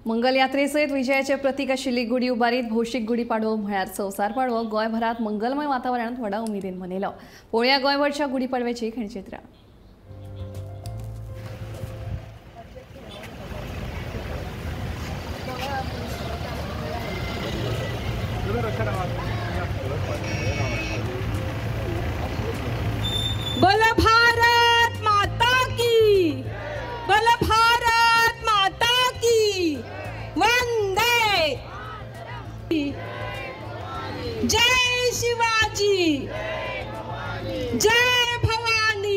मंगलयात्रेसयत विजयाचे प्रतीक आशिल्ली गुडी उबारीत भौशीक गुडी पाडवो म्हळ्यार संवसार पाडवो गोंयभरात मंगलमय वातावरणात व्हडा उमेदीन मनयलो। पळोवया गोंयभरच्या गुडी पाडव्याची खणचित्रां। बोलो भारत माता की, बोलो भारत माता की, वंदे, जय शिवाजी, जय भवानी।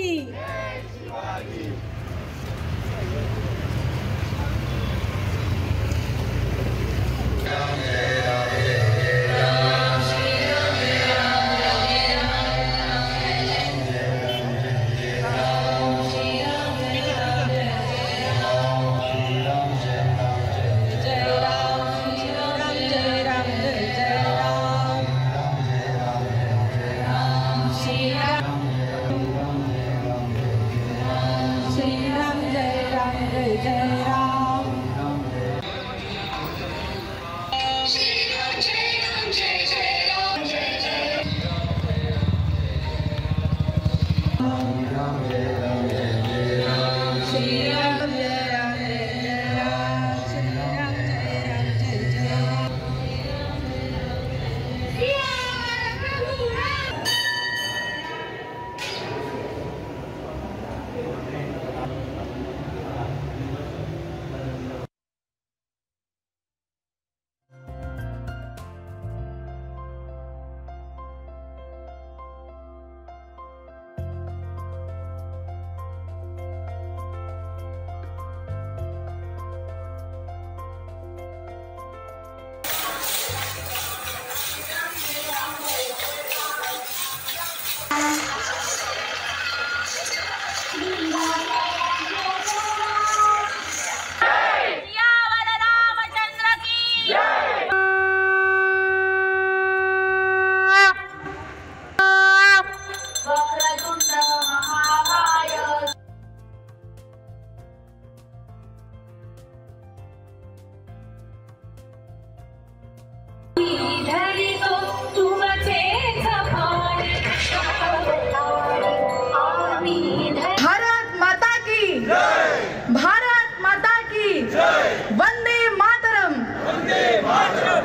भारत माता की जय, भारत माता की जय, वंदे मातरम, वंदे मातरम।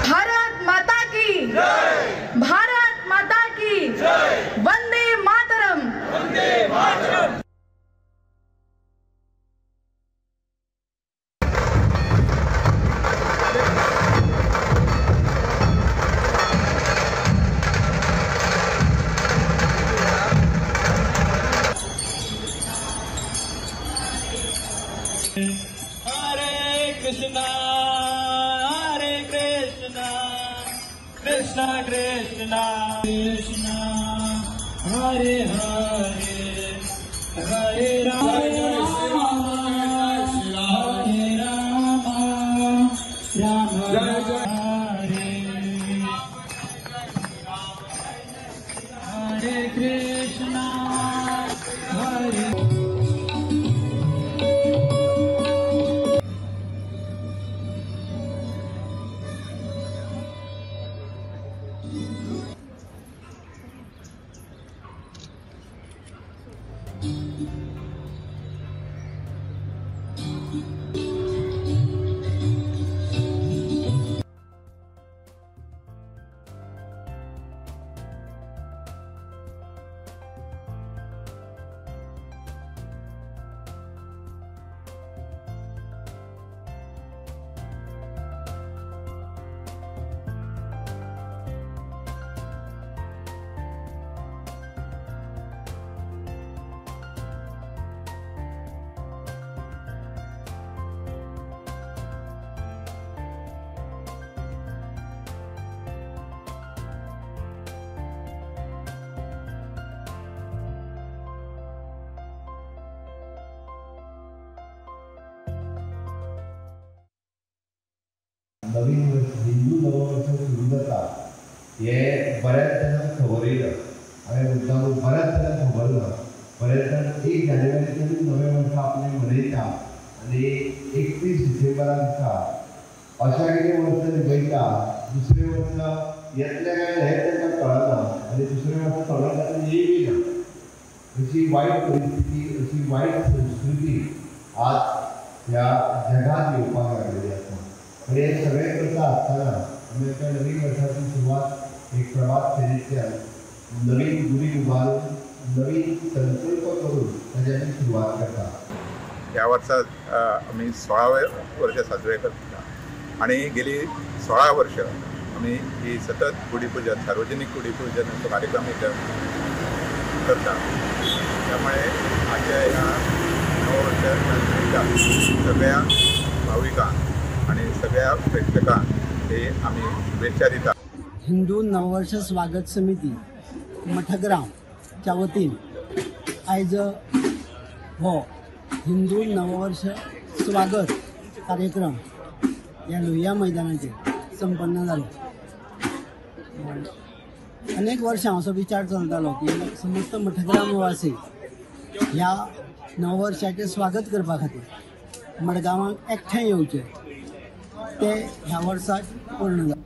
भारत माता की जय, भारत माता की जय, Vande Mataram, Vande Mataram. Hare Krishna, Hare Krishna, Krishna Krishna, Krishna, Hare Hare, Hare Rama, Hare Rama, Rama Hare, Hare Krishna, Hare. नवीन वर्स हिंदू नववर्स सुरू जाता हें बऱ्याच जाणांक खबरूय ना. हांवें मुद्दाम बऱ्याच जाणांक खबर ना. बरेच जाण 1 जानेवारीच्यानूच नवें वर्स आपलें मनयता आनी 31 डिसेंबरा दिसा अशा कितें वर्स निभयता. दुसरें वर्स येतलें काय हें तांकां कळना आनी दुसरें वर्स थोड्या जाणांक येयबी ना. अशी वायट परिस्थिती, अशी वायट संस्कृती आज ह्या जगात येवपाक लागलेली आसा. पण हें सगळें करता आसतना आमी आमच्या नवीन वर्साची सुरवात एक प्रभात फेरींतल्यान नवीन गुडी उबारून नवीन संकल्प करून ताची आमी सुरवात करता. ह्या वर्सा आमी 16वें वर्ष साजरे करता आनी गेली 16 वर्ष आमी ही सतत गुडीपुजन, सार्वजनीक गुडीपुजनाचो कार्यक्रम इथं करता. त्यामुळे आजच्या ह्या नववर्षाच्या सगळ्या भाविकांक आनी सगळ्या प्रेक्षकांक हे आमी शुभेच्छा दिता. हिंदू नववर्ष स्वागत समिती मठग्रामच्या वतीन आयज हो हिंदू नववर्ष स्वागत कार्यक्रम ह्या लोहिया मैदानाचेर संपन्न जालो. अनेक वर्षां असो विचार चलतालो की समस्त मठग्रामवासी ह्या नववर्षाचें स्वागत करपा खातीर मडगांवाक एकठांय येवचे, ते ह्या वर्साक पूर्ण जालें.